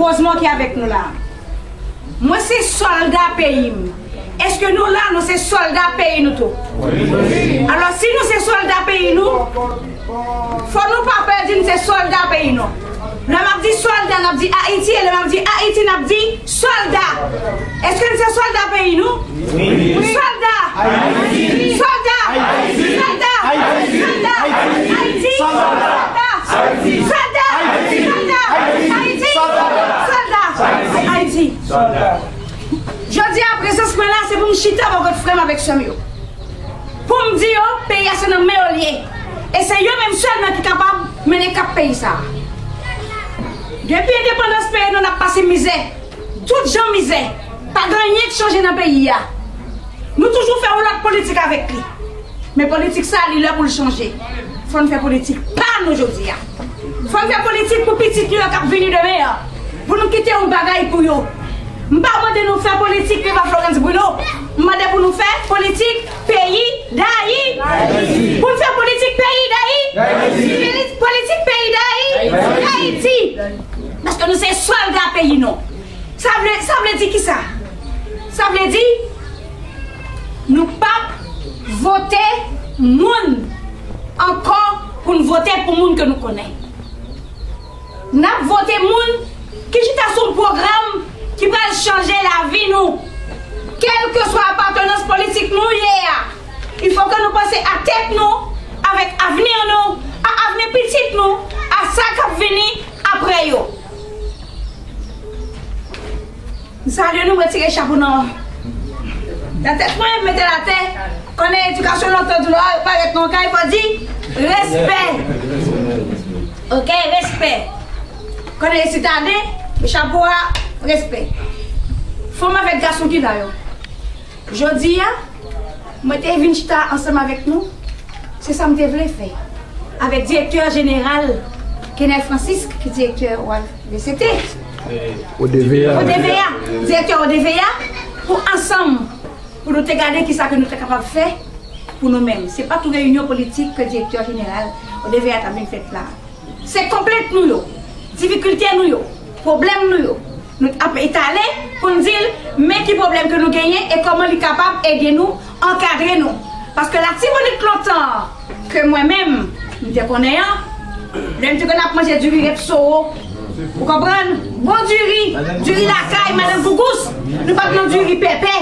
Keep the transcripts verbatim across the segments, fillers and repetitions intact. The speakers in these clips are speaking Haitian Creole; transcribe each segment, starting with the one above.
Erezman ki avèk nou la. Mwen se sòlda peyi m. Èske nou la, nou se sòlda peyi nou tou? Alò, si nou se sòlda peyi nou, fò nou pa pè di n se sòlda peyi nou. Lè m ap di sòlda, n ap di Ayiti, e lè m ap di Ayiti, n ap di sòlda. Èske n se sòlda peyi nou? Sòlda! Sòlda! Sòlda! Ayiti! Sòlda! Ayiti! Sòlda! Ayiti! Sòlda! Ayiti! Jodi a, prezans mwen la, se pou m chita bò kot frè m avèk sè m yo. Pou m di yo, peyi a se nan men yo l ye. E se yo menm sèlman ki kapab mennen k ap peyi sa a. Depi endepandans peyi nou, n ap pase mizè. Tout jan mizè. Pa gen anyen k chanje nan peyi a. Nou toujou fè yon lòt politik avèk li. Men politik sa, li lè pou l chanje. Fò n fè politik pa nou jodi a. Fò n fè politik pou pitit nou yo k ap vini demen an. Pou nou kite yon bagay pou yo. M pa mande nou fè politik Viva Florence Bruno. M mande pou nou fè politik peyi Dayi. Pou n fè politik peyi Dayi. Politik peyi Dayi. Dayiti. Paske nou se sòlda peyi nou. Sa vle, sa vle di kisa? Sa vle di nou p ap vote moun ankò pou n vote pou moun ke nou konnen. N ap vote moun ki chita sou yon pwogram ki pral chanje lavi nou. Kèlkeswa apatenans politik nou ye a, il faut que nou panse a tèt nou, avèk avni nou, a avni pitit nou, a sa k ap vini apre yo. M salye nou, m retire chapo nan, nan tèt mwen, m mete l atè. Konnen edikasyon lontan di lò, parèt nan kay, fò di respè. Ok, respè. Konnen sitwayen, chapo a, respè. Fanm avèk gason ki la yo. Jodi a, mwen te vin chita ansanm avèk nou. Se sa m te vle fè. Avèk direktè jeneral Kenel Francisque, ki direktè W V C T. O D V A. O D V A. Direktè O D V A, pou ansanm, pou nou te gade kisa ke nou te kapab fè pou nou menm. Se pa tou reyinyon politik ke direktè jeneral O D V A ta vin fèt la. Se konplent nou yo, difikilte nou yo, pwoblèm nou yo. Nou ap etale pou n di l, men ki pwoblèm ke nou genyen e kòman li kapab ede nou, ankadre nou. Paske Latibonit lontan an, ke mwen menm, m te konnen an, lè m te konn ap manje diri Repso, ou konprann? Bon diri, diri lakay, madanm Gougous, nou pa t nan diri pèpè,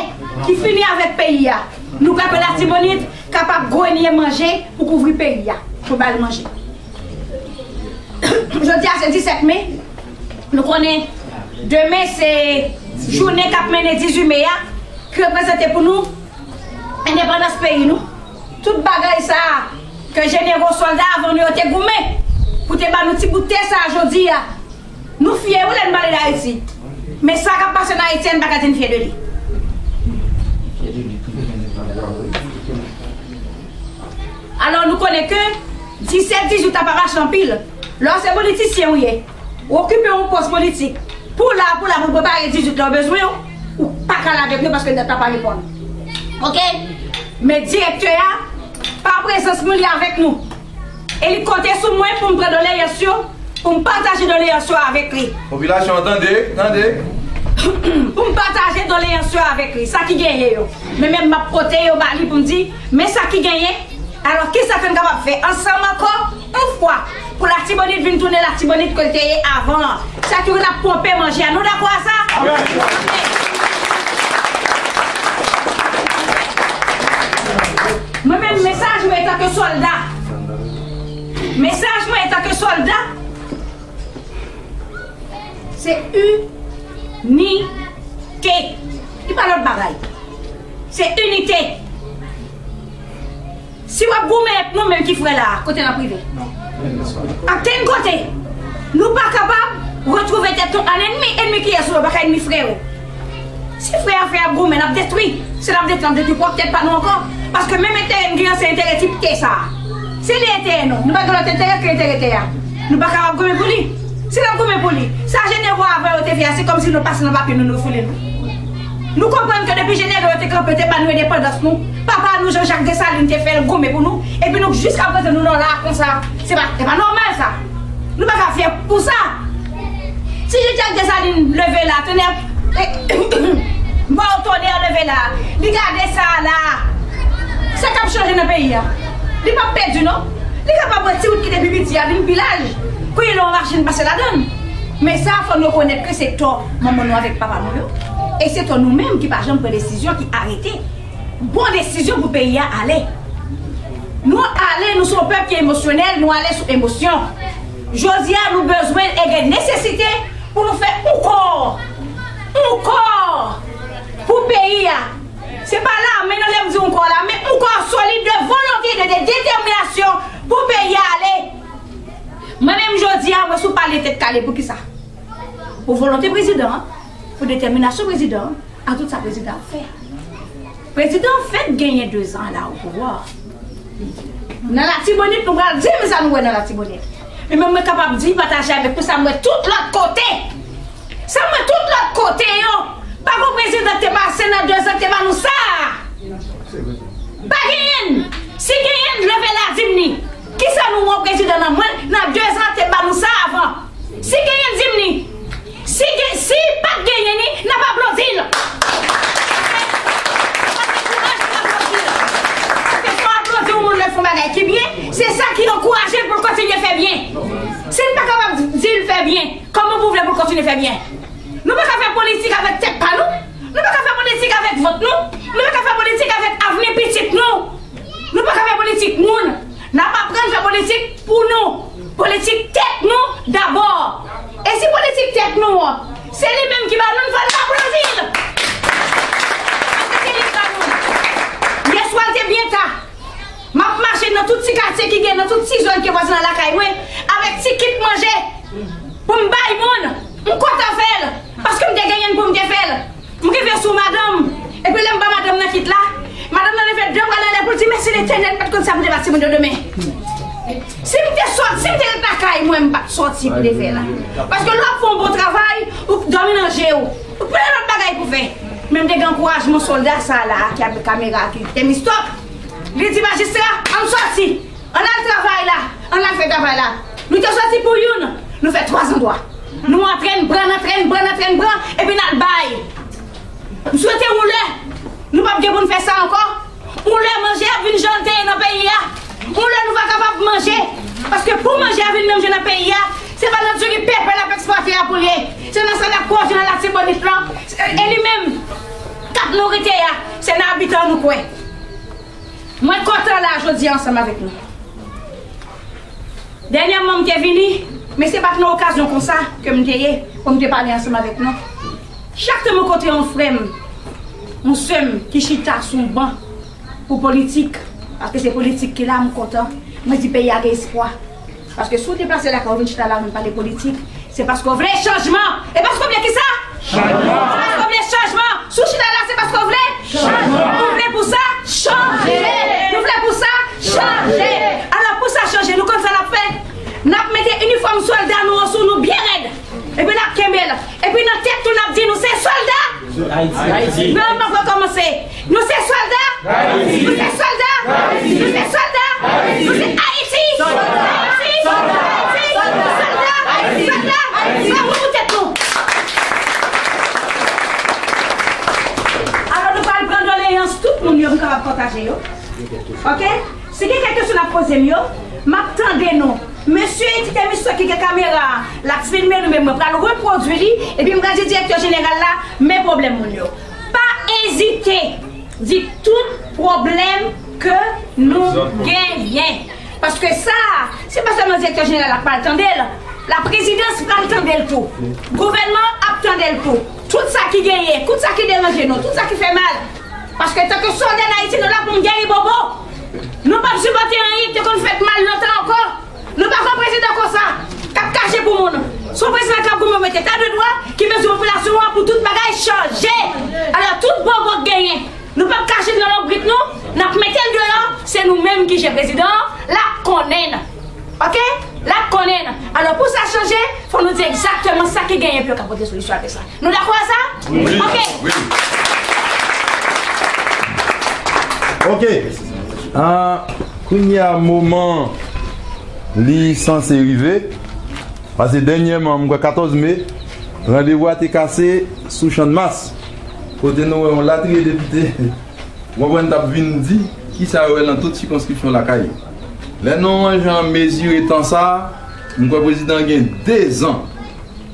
ki fini avèk peyi a. Nou kwè ke Latibonit kapab grenye manje pou kouvri peyi a, pou ba l manje. Jodi a se disèt me. Nou konnen demen se jounen k ap mennen dizuit me a, ki reprezante pou nou endepandans peyi nou. Tout bagay sa a ke jenero sòlda avan nou yo te goumen pou te ba nou ti bout tè sa a jodi a. Nou fyè wi lè n pale d Ayiti. Men sa k ap pase nan Ayiti a, n pa ka di n fyè de li. Alò, nou konnen ke disèt dizuit la pa mache anpil. Lè w se politisyen ou ye, ou okipe yon pòs politik, pou w la, pou w la, pou w prepare dizuit lè w bezwen w, ou pa ka la avèk yo paske dat la pa reponn. Ok? Men direktè a, pa prezans nou, li avèk nou. E li konte sou mwen pou m pran doleyans yo, pou m pataje doleyans yo avèk li. Popilasyon an, tande, tande. Pou m pataje doleyans yo avèk li, sa ki genyen yo. Men menm m ap pote yo ba li pou m di, men sa ki genyen. Alò, kisa ke n kapab fè ansanm ankò, yon fwa, pou Latibonit vin tounen Latibonit ke l te ye avan an? Sa ki vin ap ponpe manje a, nou dakò a sa? Mwen menm, mesaj mwen etanke sòlda, mesaj mwen etanke sòlda, se inite. Li pa lòt bagay. Se inite. Si w ap goumen ak nou menm ki frè la a, kote n ap rive? Ak kenn kote. Nou pa kapab retwouve tèt nou an ènmi. Ènmi kiyès ou ye? Ou pa ka ènmi frè ou. Si frè a frè ap goumen, n ap detwi. Si n ap detwi, n ap detwi pwòp tèt pa nou ankò. Paske menm enterè n genyen, se enterè ti pete sa a. Se li enterè nou. Nou pa gen lòt enterè ke enterè tè a. Nou pa kapab goumen pou li. Si n ap goumen pou li, sa jenero avan yo te fè a, se kòmsi nou pase nan papye nou, nou foule nou. Nou konprann ke depi jenero yo te kanpe, yo te ba nou endepandans nou, papa nou Jean Jacques Dessalines te fè l goumen pou nou, epi nou jiskaprezan nou nan la a konsa. Se pa, se pa nòmal sa. Nou pa ka fyè pou sa. Si Jean-Jacques Dessalines leve la, tonnè, m ba w tonnè leve la, li gade sa la, sa k ap chanje nan peyi a. Li p ap pèdi non. Li kapab wè ti wout ki te pi piti a vin pi laj. Kounye a lè yon machin pase ladan l. Men sa, fò n rekonèt ke se tò manman nou avèk papa nou yo. E se tò nou menm ki pa janm pran desizyon ki arete bon desizyon pou peyi a ale. Nou ale, nou se yon pèp ki emosyonèl, nou ale sou emosyon. Jodi a, nou bezwen e gen nesesite pou nou fè yon kò, yon kò pou peyi a. Se pa lame non lè m di yon kò la, men yon kò solid de volonte, de, de detèminasyon pou peyi a ale. Mwen menm jodi a, mwen sou pale tèt kale. Poukisa? Pou volonte prezidan an, pou detèminasyon prezidan an, a tout sa prezidan ap fè. Prezidan an fèk genyen dezan la o pouvwa. Nan Latibonit, nou pral di m sa nou wè nan Latibonit. Men mwen, mwen kapab di, pataje avèk ou sa m wè tout lòt kote. Sa m wè tout lòt kote yo. Pa gon prezidan k te pase nan dezan k te ba nou sa a. Pa genyen n. Si genyen n, leve la, di m ni. Kisa nou wè prezidan nan mwen nan dezan te ba nou sa avan? Si genyen, di m ni. Si gen, si pa t genyen ni, n ap aplodi l. Paske fò w aplodi yon moun lè l fè yon bagay ki byen, se sa ki ankouraje l pou l kontinye fè byen. Si l pa kapab di l fè byen, kòman pou w vle pou l kontinye fè byen? Nou pa ka fè politik avèk tèt pa nou. Nou pa ka fè politik avèk vant nou. Nou pa ka fè politik avèk avni pitit nou. Nou pa ka fè politik moun. N ap aprann fè politik pou nou. Politik tèt nou dabò. E si politik tèt nou an, se li menm ki ba nou, n fò n aplodi l. Paske se li ki ba nou. Yèswa l te byen ta. M ap mache nan tout ti katye ki gen, nan tout ti zòn ki vwazinan lakay mwen, avèk ti kit manje pou m bay moun. M kontan fè l, paske m te genyen l pou m te fè l. M rive sou madanm, epi lè m ba madanm nan kit la, madanm nan leve de bra l anlè pou l di, mèsi Letènèl, m pa t konn sa pou m te ba timoun yo demen. Si m te sòti, si m te ret lakay mwen, m pa t sòti pou te fè l. Paske lè w ap fè yon bon travay, ou dòmi nan je w, ou pa gen lòt bagay pou fè. Men m te gen ankourajman sòlda sa a la, ki avèk kamera, ki te mistòk. Li di majistra, ann sòti, ann al travay la, ann al fè travay la. Nou te sòti pou youn, nou fè twa zandwa. Nou antre, n pran, n antre, n pran, n antre, n pran, epi n al bay. M swete yon lè, nou p ap gen pou n fè sa ankò. Yon lè manje ap vin jan l te ye nan peyi a. Yon lè nou va kapab manje. Paske pou manje a vin menm jan nan peyi a, se pa nan diri pèpè l ap eksplwate a pou l ye. Se nan sa l ap pwodui nan Latibonit lan. E li menm, k ap nouri tè a, se nan abitan nou kwè. Mwen kontan la jodi a ansanm avèk nou. Dènyèman, m te vini, men se pa t nan okazyon konsa ke m te ye, pou m te pale ansanm avèk nou. Chak tan mwen kote yon frè m, yon sè m ki chita sou yon ban pou politik, paske se politik ki la, m kontan. Mwen di peyi a gen espwa. Paske si w deplase lakay ou vin chita la, vin pale politik, se paske w vle chanjman. E paske w vle kisa? Chanjman. Se paske w vle chanjman. Si w chita la, se paske w vle chanjman. Ou vle pou sa chanje. Nou vle pou sa chanje. Alò, pou sa chanje, nou konn sa n ap fè? N ap mete inifòm sòlda nou an sou nou byen rèd. Epi n ap kenbe l. Epi nan tèt tou, n ap di nou se sòlda. Ayiti. Non, m ap rekòmanse. Nou se sòlda. Nou se sòlda. Nou se sòlda. Nou se Ayiti. Ayiti. Ayiti. Sòlda. Sòlda. Bravo pou tèt nou. Alò, nou pral pran doleyans tout moun yo pou kapab pataje yo. Ok? Si gen kèk kesyon n ap poze m yo, m ap tande nou. Mesye ki te misyon ki gen kamera a, l ap filme nou, men mwen pral repwodui li, epi m pral di direktè jeneral la, men pwoblèm moun yo. Pa ezite di tout pwoblèm ke nou genyen. Paske sa a, se pa sèlman direktè jeneral la k pral tande l, laprezidans pral tande l tou. Gouvènman an ap tande l tou. Tout sa ki genyen, tout sa ki deranje nou, tout sa ki fè mal. Paske tanke sòlda n Ayiti, nou la pou n geri bobo. Nou p ap sipòte anyen ki te konn fèt mal lontan ankò. Nou pa fè yon prezidan konsa, k ap kache pou moun. Se yon prezidan k ap goumen mete ta de dwa, ki bezwen popilasyon an pou tout bagay chanje. Alò, tout bobo k genyen, nou p ap kache l nan lonbrit nou, n ap mete l deyò, se nou menm ki jere prezidan an, l ap konnen n. Ok? L ap konnen n. Alò, pou sa chanje, fò nou di egzakteman sa ki genyen pou yo ka pote solisyon avèk sa. Nou dakò a sa? Wi. Ok. Wi. Ok. Ah, kounye a moman li sanse rive. Paske dènyèman, m kwè katòz me, Randevou a te kase sou Channmas, kote nou wè yon latriye depite, w konprann, t ap vin di kisa yo wè nan tout sikonskripsyon lakay yo. Lè nou rann jan mezire tan sa a, m kwè prezidan gen dezan.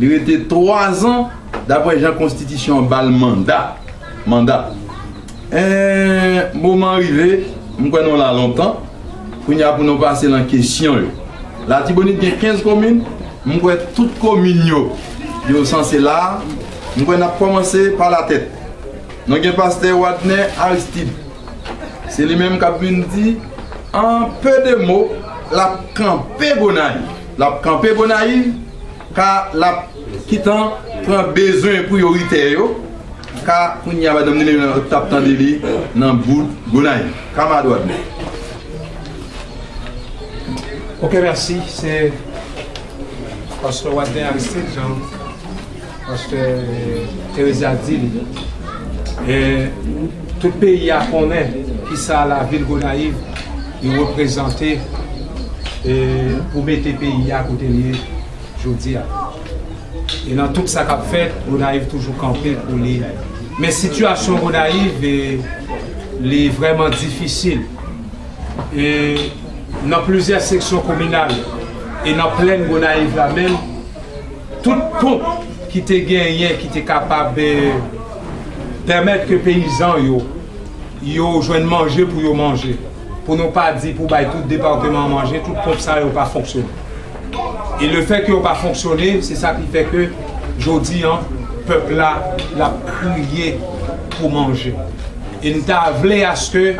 Li rete twazan, daprè jan konstitisyon an ba l manda. Manda. En, moman an rive, m kwè nou la lontan. Kounye a pou nou pase nan kesyon yo. Latibonit gen kenz komin, m kwè tout komin yo, yo sanse la. M kwè n ap kòmanse pa latèt. Nou gen pastè Wadner Aristide. Se li menm k ap vin di, an pe de mo, l ap kanpe Gonayiv. L ap kanpe Gonayiv, ka l ap kitan pran bezwen priyoritè yo, ka kounye a madanm Nene t ap tande li nan bout Gonayiv. Kamarad Wadner. Ok, mèsi. Se pastè Wadner Aristide, jan pastè Theresia di li. E tout peyi a konnen kisa lavil Gonayiv li reprezante, e pou mete peyi a kote l ye jodi a. E nan tout sa k ap fèt, Gonayiv toujou kanpe pou li. Men sitiyasyon Gonayiv, e, li vrèman difisil. E nan plizyè seksyon kominal e nan plèn Gonayiv la menm, tout ponp ki te genyen, ki te kapab, e, pèmèt ke peyizan yo, yo jwenn manje pou yo manje. Pou nou pa di pou bay tout depatman an manje, tout ponp sa yo pa fonksyone. E lefètke yo pa fonksyone, se sa ki fè ke jodi a, pèp la, l ap kriye pou manje. E n ta vle aske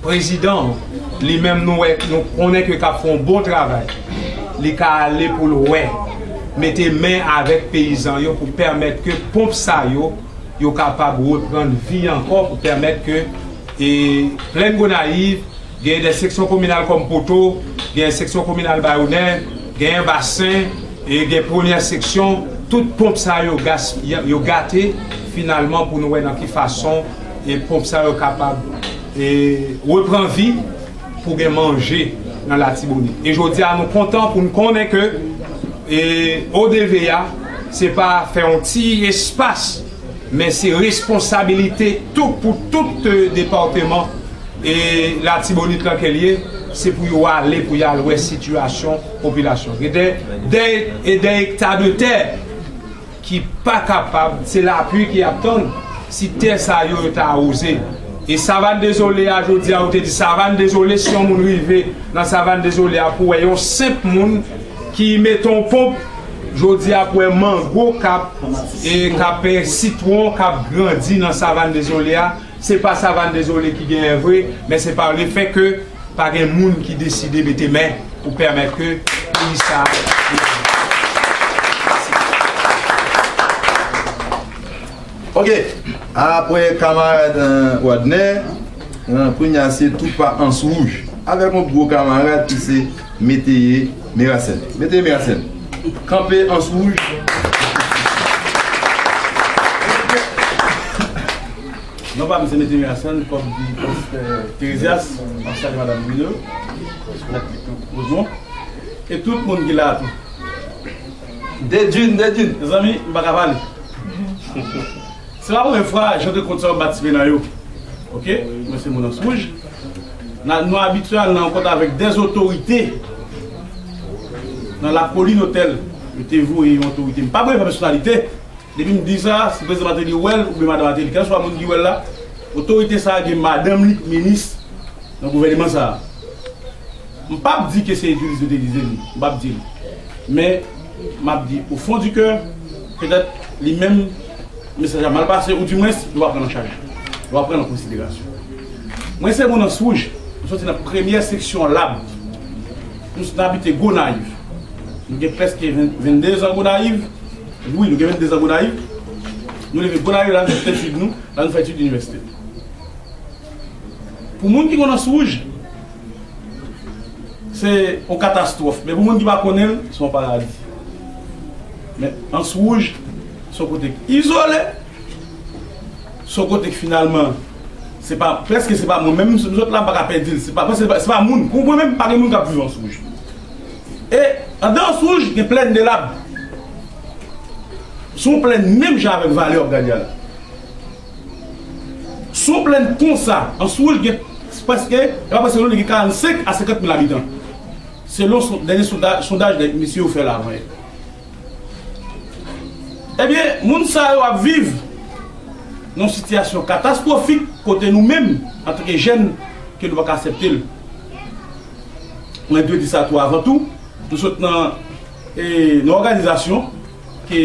prezidan an, li menm nou wè, nou konnen ke l ap fè yon bon travay. Li ka ale pou l wè, mete men avèk peyizan yo pou pèmèt ke ponp sa yo, yo kapab reprann vi ankò, pou pèmèt ke, e, plèn Gonayiv, gen de seksyon kominal kòm Poto, gen seksyon kominal Bayonè, gen Basen, e gen premyè seksyon, tout ponp sa yo gas-, yo gate finalman pou nou wè nan ki fason, e, ponp sa yo kapab, e, repran vi pou gen manje nan Latibonit. E jodi a nou kontan pou n konnen ke, e, O D V A, se pa fè yon ti espas, men se responsabilite tou pou tout, e, depatman, e, Latibonit lan ke l ye, se pou yo ale, pou y al wè sitiyasyon popilasyon. Gen de, de, e de ekta de tè ki pa kapab, se lapli ki ap tann, si tè sa yo, yo ta awoze. E Savann Dezole a, jodi a, ou te di Savann Dezole, si yon moun rive nan Savann Dezole a, pou wè yon senp moun ki mete yon ponp, jodi a, pou wè mango k ap, e k ap, e, sitwon k ap grandi nan Savann Dezole a, se pa Savann Dezole ki genyen vre, men se pa lefètke pa gen moun ki deside mete men pou pèmèt ke peyi sa a. Ok, apre kamarad, e, Wadner, e, kounye a se tou pa Ans Wouj. Avèk yon gwo kamarad ki se Meteye Merasèn. Meteye Merasèn, kanpe Ans Wouj. Non pa m se Meteye Merasèn, kòm di pastè Terezias, m ap salye madanm Bruno, mèt Rosemond, e tout moun ki la a tou. Dedjin, Dedjin. Mezanmi, m pa ka pale. Se pa premye fwa jan de kont sa yo m patisipe nan yo. Ok? Mwen se moun Ans Wouj. Nan, nou abitye al nan rankont avèk de otorite nan lakolin otèl. Yo te voye yon otorite. M pa premye fwa pèsonalite. Depi m di sa, si prezidan Martelly wè l oubyen madan Martelly, kèlkeswa moun ki wè l la, otorite sa a gen madanm li k minis nan gouvèneman sa a. M p ap di ke se itilize yo itilize li, m p ap di l. Men, m ap di, au fond du cœur, petèt li menm, mesaj la mal pase, oudimwens, yo pa pran l an chaj. Yo pa pran l an konsiderasyon. Mwen se moun Ans Wouj, m soti nan premyè seksyon Lab. Nou, nou abite Gonayiv. Nou gen prèske ven, venndezan Gonayiv. Wi, nou gen venndezan Gonayiv. Nou leve Gonayiv la, nou fè etid nou, la nou fè etid inivèsite. Pou moun ki konn Ans Wouj, se yon katastwòf. Men pou moun ki pa konnen l, se yon paradi. Men Ans Wouj, se yon kote k izole, se yon kote k finalman, se pa, prèske se pa moun. Menm m sot la, m pa ka pèdi l. Se pa, se pa, se pa moun. Pou mwen menm, pa gen moun k ap viv Ans Wouj. E anndan Ans Wouj, gen plèn de Lab. Se yon plèn menm jan avèk Vale w ap gade a la. Se yon plèn konsa, Anse Rouge gen prèske, e pa prèske non, li gen karannsenk a senkant mil abitan. Selon son, dènye sonda-, sondaj nèg mesye yo fè la avan yè. Ebyen, moun sa yo ap viv nan yon sitiyasyon katastwofik kote nou menm, antanke jèn, ke nou pa ka aksepte l. Mwen dwe di sa tou avan tou, nou sot nan, e, nan òganizasyon ke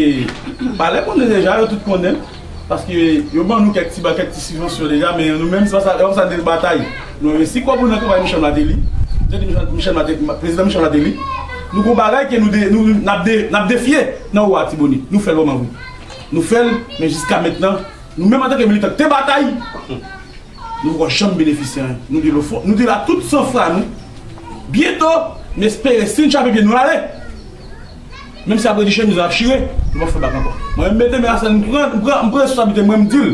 palè konnen deja, yo tout konnen, paske yo ban nou kèk ti ba, kèk ti sibvansyon deja, men nou menm, se pa sa, se pa sa n te batay. Nou envesti kòb nou nan kanpay Michel Martelly, nou te di Michel, Michel Martelly, prezidan Michel Martelly, nou gon bagay ke nou, de, nou, n ap de, n ap defye nan Wo Atibonit. Nou fè l vrèman vre. Nou fè l, men jiska mentnan, nou menm antanke militan k te batay, nou poko janm benefisye anyen. Nou di l ofon, nou di l a tout sanfra nou. Byento, m espere si n chape pye nou ale. Menm si apre di chemiz la ap chire, nou p ap fè bak ankò. Mwen menm mete men asèl, m pran, m pran, m pran responsablite mwen, m di l,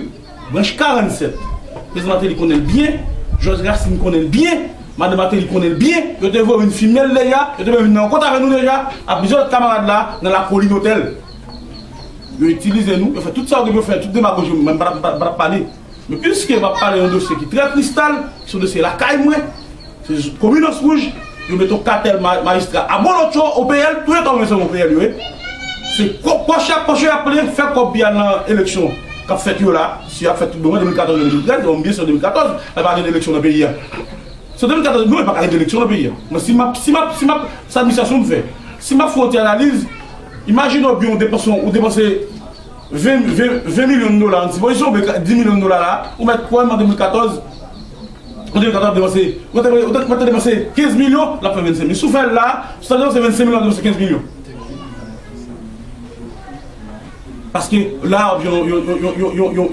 branch karannsèt. Prezidan Martelly konnen l byen, Jòj Racine konnen l byen, madanm Martelly konnen l byen, yo te voye yon fimye l deja, yo te voye vin nan rankont avè nou deja, ak plizyè lòt kamarad la, nan lakolin otèl. Yo itilize nou, yo fè tout sa yo gen pou yo fè, tout demagoji, mwen m pa t ap, m pa t ap pale. Men piske m ap pale yon dosye ki trè kristal, se yon dosye lakay mwen, se komin Anse Rouge, yo mete yon katèl ma-, majistra abolotcho, O P L, tou yo ta mwen se O P L yo ye. Se ko-, pòch y ap, pòch yo y ap plen, fè kòb pou y al nan eleksyon k ap fèt yo la, si y ap fèt tout bon, de mil katòz, de mil trèz, bon, m byen si de mil katòz, pa gen eleksyon nan peyi a. Se de mil katòz, non, e pa ka gen eleksyon nan peyi a. Mwen, si m ap, si m ap, si m ap, sa administrasyon m fè. Si m ap fè yon ti analiz, imajine w byen ou depanse, ou depanse ven, ven, ven milyon dola an ti pozisyon, oubyen dis milyon dola la, ou mèt kwè m an de mil katòz, an de mil katòz, depanse, ou te, ou te, ou te depanse kenz milyon, l ap fè vennsenk milyon. Si w fè l la, si w ta depanse vennsenk milyon, w ap depanse kenz milyon. Paske la, yon, yon,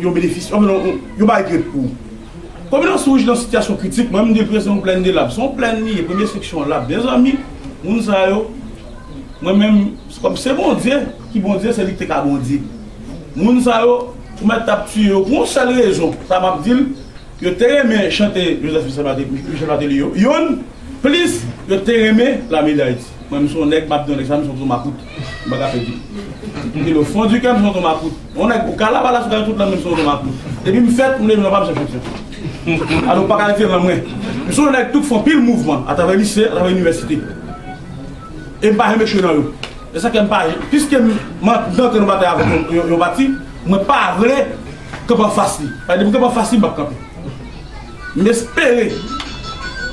yon benefis, yon, yon, yon bagay ki ret pou ou. Komin Anse Rouge nan sitiyasyon kritik, mwen, m di l preske yon plèn de lab. Se yon plèn li ye, premye seksyon lab. Mezanmi, moun sa yo, mwen menm, kòm se Bondye ki Bondye, se li ki te ka Bondye. Moun sa yo, ou mèt t ap tiye yo pou yon sèl rezon, sa m ap di l, yo te renmen chante Joseph Michel Martelly, Michel Martelly yo, youn, plis, yo te renmen Lame Dayiti. Mwen, m se yon nèg, m ap di yon nèg sa, m se yon tonton makout. M pa ka pèdi. M di l o fon di kè, m se yon tonton makout. Yon nèg, ou ka lavalas, ou ka tout la, men m se yon tonton makout. Depi m fèt, m leve nan pa m chèche opsyon. Alò, ou pa ka retire nan mwen. M se yon nèg tout fè anpil mouvman, atravè lise, atravè inivèsite. E m pa janm echwe nan yo. E sa k fè m pa, piske m, m an-, m antre nan batay avèk yon, yon, yon pati, mwen pa vle kanpe anfas li. Paske depi m kanpe anfas li, m p ap kanpe. M espere,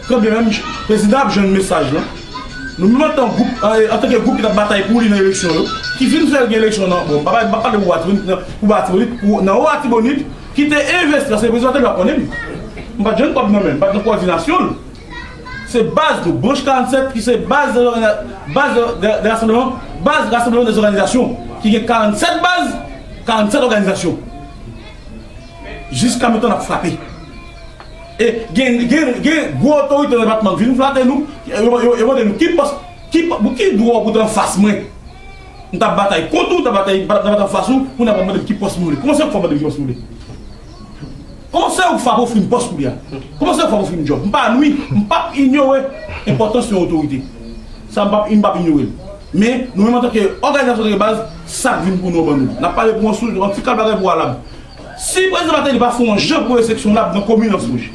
kanmenm, prezidan ap jwenn mesaj lan. Nou menm antan gwoup, an, antanke gwoup ki t ap batay pou li nan eleksyon yo, ki fin fè l gen eleksyon nan, bon, m pa, m pa pale pou Latibonit, nan, pou Latibonit, pou, nan Wo Latibonit, ki te envesti, paske prezidan te dwe konnen m. M pa t jwenn kòb nan men l, m pa t nan kowòdinasyon l. Se baz nou, branch karannsèt, ki se baz de lòganiza-, baz de, de, de rasanbleman, baz rasanbleman de zòganizasyon, ki gen karannsèt baz, karannsèt òganizasyon. Jiska mentnan, n ap frape. E gen, gen, gen gwo otorite nan depatman k vin flate nou, yo, yo, yo mande nou ki pòs, ki pò-, pou ki dwa w pou te anfas mwen. M t ap batay kont ou, m t ap batay, m t ap batay anfas ou, kounye a w ap mande m ki pòs m vle. Kòman se ou k fè w mande m ki pòs m vle? Kòman se ou k fè w ofri m pòs kounye a? Kòman se ou k fè w ofri m djòb? M pa nwi, m p ap inyore enpòtans yon otorite. Sa m p ap, m p ap inyore l. Men, nou menm antanke òganizasyon de baz, sa k vin pou nou, ban nou. N ap pale pou yon sou, yon ti kal bagay pou alab. Si prezidan Martelly pa fè yon jan pou reseksyon lab nan komin Anse Rouge,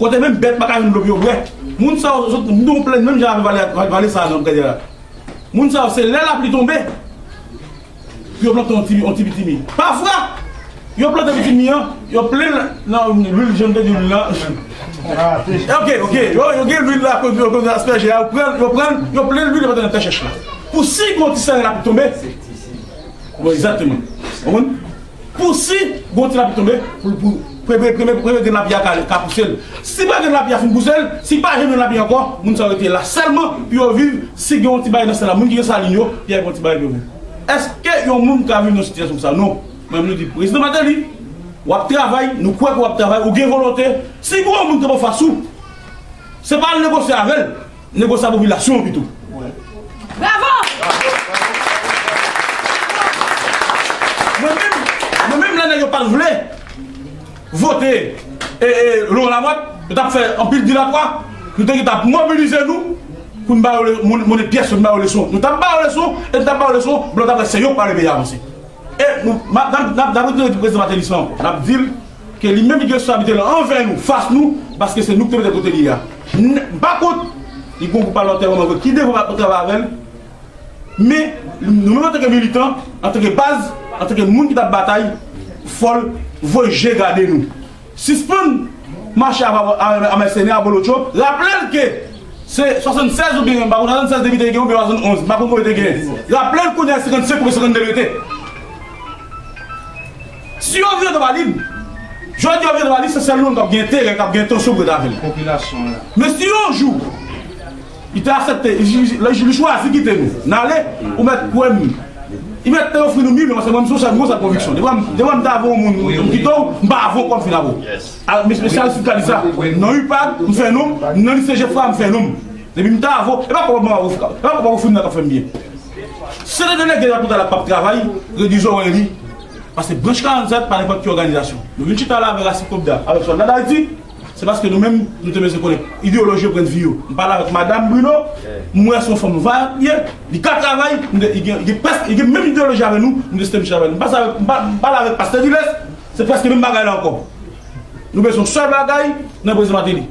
kote menm bèt pa ka jwenn dlo pou yo bwè, moun sa yo sot, m di yon plèn menm jan avè vale, vale sa a nan gade la. Moun sa yo, se lè lapli tonbe, pou yo plante yon ti, yon ti pitimi. Pafwa, yo plante pitimi an, yo plen l nan lwil, jan m te di lwil la. Ok, ok, yo, yo gen lwil la, kote, kote aspèje a, yo pran, yo pran, yo plen lwil, yo mete nan tè chèch la. Pou si yon ti seren lapli tonbe, bon, egzakteman. Ou konprann? Pou si gon ti lapli tonbe, pou, pou premye, premye, premye grenn lapli a ka, ka pouse l. Si premye grenn lapli a fin pouse l, si pa janm gen lapli ankò, moun sa yo rete la sèlman pou yo viv. Si gen yon ti bagay nan syèl la, moun ki gen salin yo, y a yon ti bagay pou yo viv. Èske yon moun ka viv nan sitiyasyon konsa? Non. Mwen, m di prezidan Martelly, w ap travay, nou kwè ke w ap travay, ou gen volonte. Si gen yon moun ki anfas ou, se pa al negosye avè l. Negosye ak popilasyon an pito. Bravo! Mwen menm, mwen menm, lè nèg yo pa t vle vote, e, e, Laurent Lamothe, yo t ap fè anpil dilatwa, nou te gentan ap mobilize nou, Pou n ba yo le- moun- monnen pyès yo, n ba yo leson. Nou t ap ba yo leson, e nou t ap ba yo leson, blan t ap wè se yo k pale peyi avanse. E nou, m ap, n ap, n ap, n ap retire prezidan Martelly sa ankò. N ap di l ke li menm li gen responsablite l anvè nou, fas nou, paske se nou ki te mete l kote li ye a. N- M pa kont, li gen yon gwoup palmantè mwen vre ki devre ap travay avè l, men nou menm antanke militan, antanke baz, antanke moun ki t ap batay, fò l voye je gade nou. Sispann mache avè, avè, avè mèsenè, abolotcho. Raple l ke se swasanntsèz oubyen, m pa konn swasanntsèz depite gen oubyen swasannonz, m pa konn konbyen te gen. Raple l kounye a se senkannsenk oubyen senkannde l rete. Si yo vire do ba li, jodi yo vire do ba li, se sèl moun k ap gen enterè, k ap gen entansyon pou rete avè l. Popilasyon an la. Men si yon jou, li te aksepte, li, li, li, li chwazi kite nou, n ale, ou mèt kwè m, li mèt te ofri nou milyon, paske mwen, m se yon chèf, m gon sa konviksyon. Depi m, depi m ta avè yon moun, m kite w, m pa avè w kòm fin avè w. Al, men, men se Aristide k di sa. Nan UPAC, m fè non m, nan Lise Jefra, m fè non m. Depi m ta avè w, e pa kòb mwen ofri, e pa kòb ofri m nan k ap fè m byen. Se de delege la pou ta la k p ap travay, redi zòrèy li, paske branch karannsèt pa nenpòt ki òganizasyon. Nou vin chita la avè Racine Copda, avèk Sòlda Dayiti, se paske nou menm, nou te bezwen konnen ideyoloji yo, pwennvi yo. M pale avèk madanm Bruno, m wè se yon fanm vayant li ye, li ka travay, li gen, li gen, li gen prèske, li gen menm ideyoloji avè nou, nou deside m chita avè l. M pase avèk, m pa- m pale avèk pastè Diles, se prèske menm bagay la ankò. Nou bezwen yon sèl bagay nan prezidan Martelly.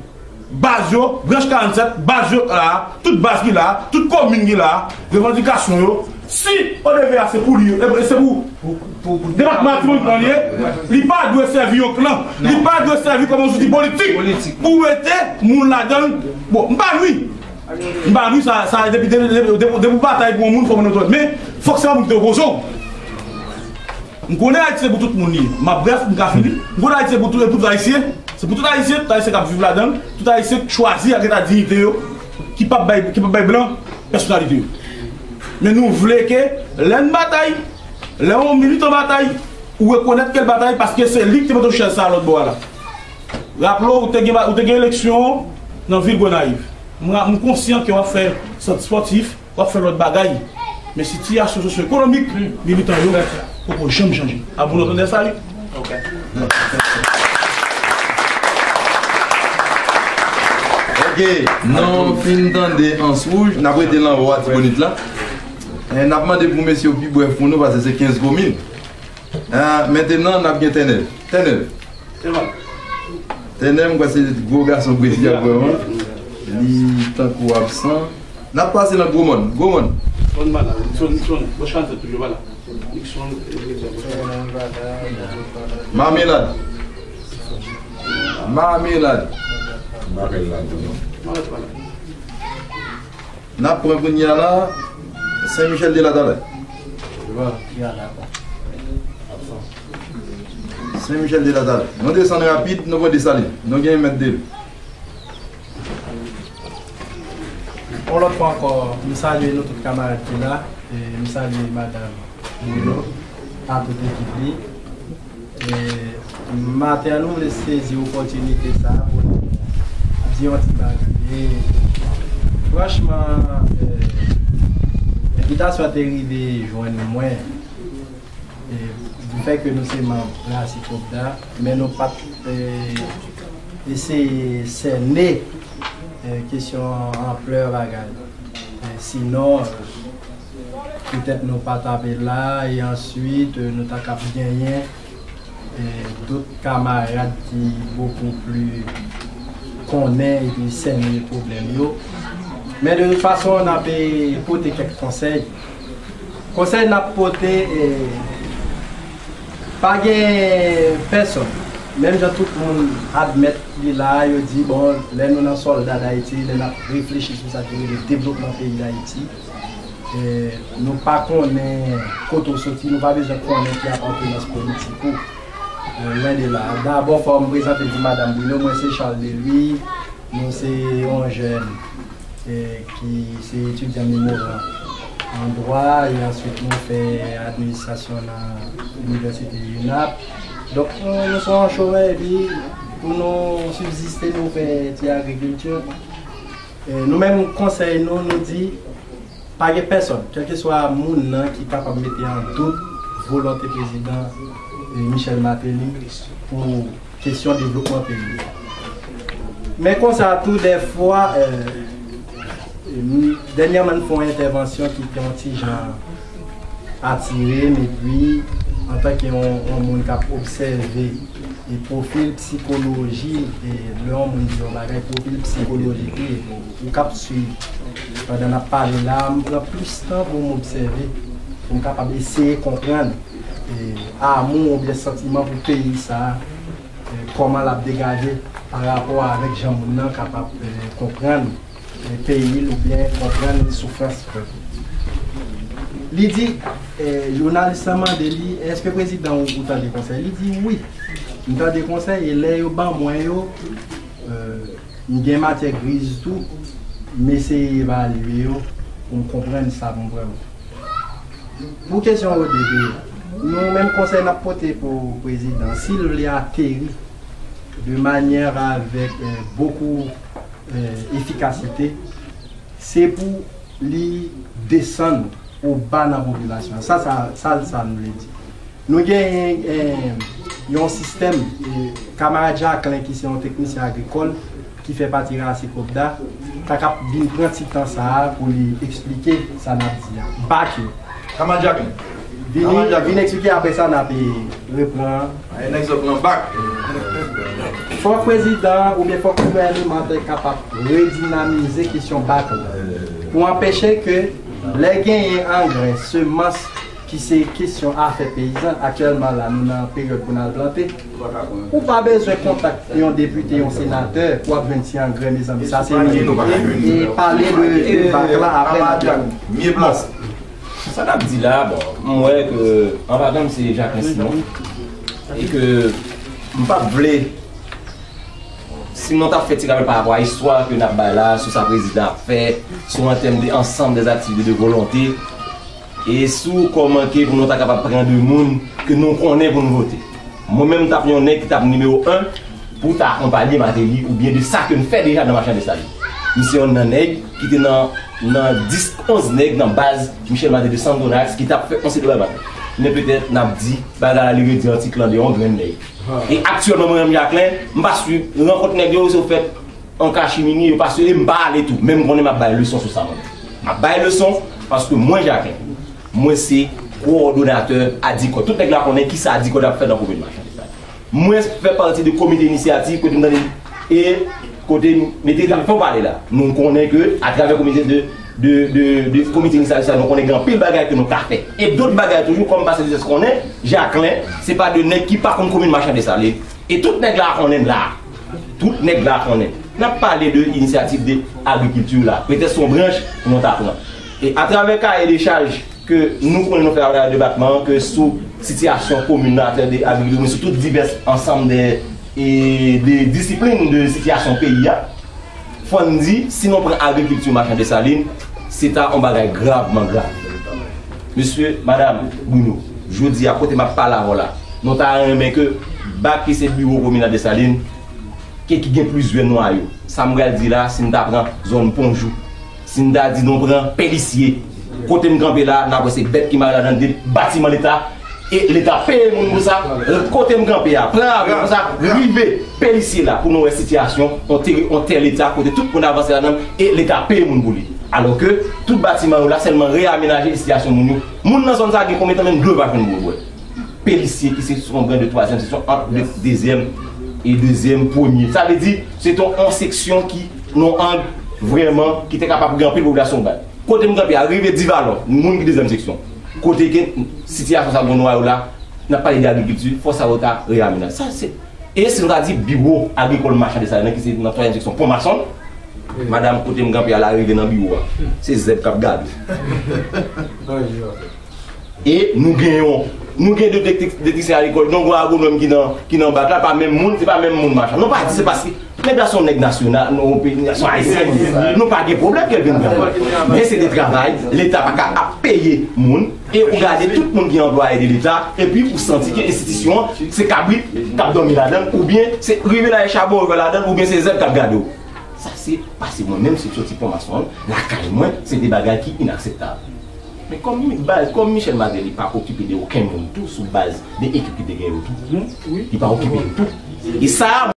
Baz yo, branch karannsèt, baz yo la, tout baz ki la, tout komin ki la, revandikasyon yo, si O D V a se pou li, e se pou, pou, pou, pou depatman Latibonit lan li ye, li pa dwe sèvi yon klan, li pa dwe sèvi kòm yon zouti politik pou mete moun ladan l. Bon, m pa nwi. M pa nwi sa, sa depi, depi, depi, depi, depi w batay pou yon moun, fò w konn otorite. Men, fòk se yon moun ki te opoze w. M konnen Ayiti se pou tout moun li ye. M ap brèf, m ka fini. M konnen Ayiti se pou tout, e pou tout Ayisyen. Se pou tout Ayisyen, tout Ayisyen k ap viv ladan l, tout Ayisyen k chwazi ak eta diyite yo, ki p ap bay, ki p ap bay blan pèsonalite yo. Men nou vle ke lè n batay, lè yon militan batay, ou rekonèt ke l batay paske se li ki te mete w chèz sa a lòt bò a la. Raple w, ou te gen, ou te gen eleksyon nan vil Gonayiv. M, m konsyan ke w ap fè sant espòtif, w ap fè lòt bagay. Men sitiyasyon sosyo-ekonomik militan yo poko janm chanje. A bon antendè, salut. Ok, nou fin tande Ans Wouj, n ap rete nan Latibonit la. Eh, n ap mande pou mesye yo pi brèf pou nou, paske se kenz komin. Ah, mentenan, n ap gen Tènèv. Tènèv. Tènèv, m kwè se gwo gason prezidan vrèman. Li tankou absan. N ap pase nan Gwomòn. Gwomòn. Nixon pa la. Nixon, Nixon. Bòch karannsèt toujou pa la. Nixon, eh, prezidan Bòch karannsèt. Mamelad. Mamelad. Mamelad, non. Mamelad pa la. N ap pran kounye a la, Sen Michèl de la Talè. Sen Michèl de la Talè. Nou desann rapid, nou pran Desalin. Nou gen Mèt Deli. Yon lòt fwa ankò, m salye nou tout kamarad ki la. E m salye madanm Bruno, ak tout ekip li. E maten an, nou vle sezi opòtinite sa a pou nou di yon ti bagay. E franchman, e, envitasyon an te rive jwenn mwen. E, du fait que nou se manm Racine Copda, men nou pa t, e, eseye sène, e, kesyon anplè bagay. E, sinon, e, petèt nou pa t ap la, e answit, e, nou ta kab genyen, e, dòt kamarad ki bokou pli konnen epi sène pwoblèm yo. Men de tout fason, n ap, e, pote kèk konsèy. Konsèy n ap pote, e, pa gen pèsòn. Menm jan tout moun admèt li la, yo di, bon, lè nou nan Sòlda Dayiti, lè n ap reflechi sou sa ki rele devlopman peyi Dayiti, e, nou pa konnen kote w soti, nou pa bezwen konnen ki apartenans politik ou. E, lwen de la. Dabò, fò m prezante m di madanm Bruno, mwen se Charles Delouis, nou se yon jèn, e, ki se etidyan memoran an dwa, e answit nou fè administrasyon nan inivèsite UNAP. Donk, nou, nou se yon chomè, epi pou nou sibziste, nou fè ti agrikilti. E, nou menm, konsèy nou, nou di, pa gen pèsòn, kèlkeswa moun nan, ki kapab mete an dout volonte prezidan, e, Michel Martelly pou kesyon devlopman peyi a. Men konsa tou, dèfwa, e, Dènyèman, n fè yon entèvansyon ki te yon ti jan atire m, epi antanke yon, yon moun k ap obsève e pwofil psikoloji, e lè yon moun di yon bagay, pwofi l psikolojik li, epi ou k ap swiv. Pandan n ap pale la, m pran plis tan pou m obsève, pou m kapab eseye konprann, e, amou oubyen santiman pou peyi sa a, e, kòman l ap degaje pa rapò avèk jan moun nan kapab, e, konprann, e, peyi l oubyen konprann soufrans pèp li. Li di, e, jounalis lan mande li, èske prezidan ou, ou tande konsèy? Li di wi, m tande konsèy, e lè yo ban mwen yo, e, m gen matyè griz tou, m eseye evalye yo pou m konprann sa pou m pran. Pou kesyon O D P, nou menm konsèy n ap pote pou prezidan, si l vle ateri de manyè avèk, e, bokou, e, efikasite, se pou li desann o ba nan popilasyon an. Sa, sa, sa, sa n vle di. Nou genyen, e, yon sistèm, e, kamarad Jacquelin ki se yon teknisyen agrikòl, ki fè pati Rasi Kopda, ta kap vin pran ti tan sa a pou li eksplike sa n ap di a. Bak yo. Kamarad Jacquelin. Vini, Kamarad Jacquelin. Vin eksplike, apre sa n ap, e, repran. Yon egzanp nan bak. Fòk prezidan oubyen fòk gouvèneman te kapab redinamize kesyon bak la. Pou anpeche ke lè genyen angrè, semans, ki se kesyon afè peyizan, aktyèlman la, nou nan peryòd pou n al plante. Ou pa bezwen kontak yon depite, yon senatè, pou w ap jwenn ti angrè, mezanmi. Sa se yon ide. E pale de, de bak la apre n ap jwenn. Sa n ap di la, bon, m wè ke anpadan m se Jacquelin Simon, e ke m p ap vle, si nou t ap fè ti rapèl pa rapò a istwa ke n ap bay la, sou sa prezidan ap fè, sou an tèm de ansanm de aktivite de volonte, e sou kòman ke pou nou ta kapab pran de moun ke nou konnen pou nou vote. Mwen menm, m t ap yon nèg ki t ap nimewo en pou ta akonpaye Martelly oubyen de sa ke n fè deja nan Machan Desalin. M se yonn nan nèg ki te nan, nan dis, onz nèg nan baz Michel Martelly de Santonax ki t ap fè yon seri de bagay. Men petèt n ap di bagay la li redi an ti klan de yon grenn nèg. E aktyèlman, mwen menm Jacquelin, m pa swiv rankont nèg yo, se fèt an kachimini, yo pa sere, m pa ale tou. Men m konnen m ap bay leson sou sa mwen menm. M ap bay leson paske mwen, Jacquelin, mwen se kowòdonatè Adikòd. Tout nèg la konnen kisa Adikòd ap fè nan komin Machan Desalin. Mwen fè pati de komite inisyativ kote m tande e kote m mete fon pale la. Nou konnen ke atravè komite de, de, de, de komite inisyativ sa, nou konnen gen anpil bagay ke nou ka fè. E dòt bagay toujou, kòm pastè Jozès konnen, Jacquelin, se pa de nèg ki pa konn komin Machan Desalin. E tout nèg la konnen la. Tout nèg la konnen. N ap pale de inisyativ de agrikilti la. Petèt se yon branch pou nou ta pran. E atravè kaye de chaj ke nou konnen nou fè atravè depatman an, ke sou sitiyasyon komin nan, atravè de agrikilti, men sou tout divès ansanm de, e, de disiplin de sitiyasyon peyi a, fò n di, si nou pran agrikilti Machan Desalin, se ta yon bagay gravman grav. Mesye, madanm Bruno, jodi a, kote m ap pale avè w la, nou ta renmen ke bak ki se biwo kominal Desalin, ke ki gen plizyè nwayo. Sa m pral di la, si n ta pran zòn Pon Jou, si n ta di nou pran Pelisye, kote m kanpe la, n ap wè se bèt ki mare ladan de batiman Leta, e Leta peye moun pou sa. Kote m kanpe a, pran avyon konsa, rive Pelisye la, pou nou wè sitiyasyon yon tè, yon tè Leta, kote tout moun avanse ladan l, e Leta peye moun pou li. Alò ke tout batiman yo la sèlman reyamenaje sitiyasyon moun yo. Moun nan zòn sa gen konbyen tan menm dlo yo pa jwenn bwè. Pelisye ki se yon grenn de twazyèm seksyon ant de, dezyèm e dezyèm premye. Sa vle di, se te yon seksyon ki, nan yon ang vrèman, ki te kapab gen anpil popilasyon bay. Kote m kanpe a, rive Divalon, moun ki dezyèm seksyon. Kote ke sitiyasyon sa moun nwa yo la, n ap pale de agrikilti, fò sa yo ta reyamenaje. Sa se, e si nou ta di biwo agrikòl Machan Desalin, ki se nan twazyèm seksyon Pon Mason, madanm, kote m kanpe a la, rive nan biwo a, se zèb k ap gade w. E nou gen yon, nou gen de teknik-, teknisyen agrikòl, donk yon agwonòm ki nan, ki nan bak la, pa menm moun, se pa menm moun Machan. Non, pa di se paske nèg la se yon nèg nasyonal, nou, yon peyi, se yon ayisyen, nou pa gen pwoblèm ke l vin travay. Men se de travay, Leta pa ka ap peye moun, e ou gade tout moun ki anplwaye de Leta, epi ou santi ke enstitisyon an, se kabrit k ap dòmi ladan l, oubyen se rive la e chabon rive ladan l, oubyen se zèb k ap gade w. Sa se pase mwen menm, si m soti Pon Mason an, lakay mwen, se de bagay ki inakseptab. Men kòm mi-, baz, kòm Michel Martelly pa okipe de okenn moun tou sou baz de ekip ki te gen yo tou, li pa okipe yo tou. E sa a,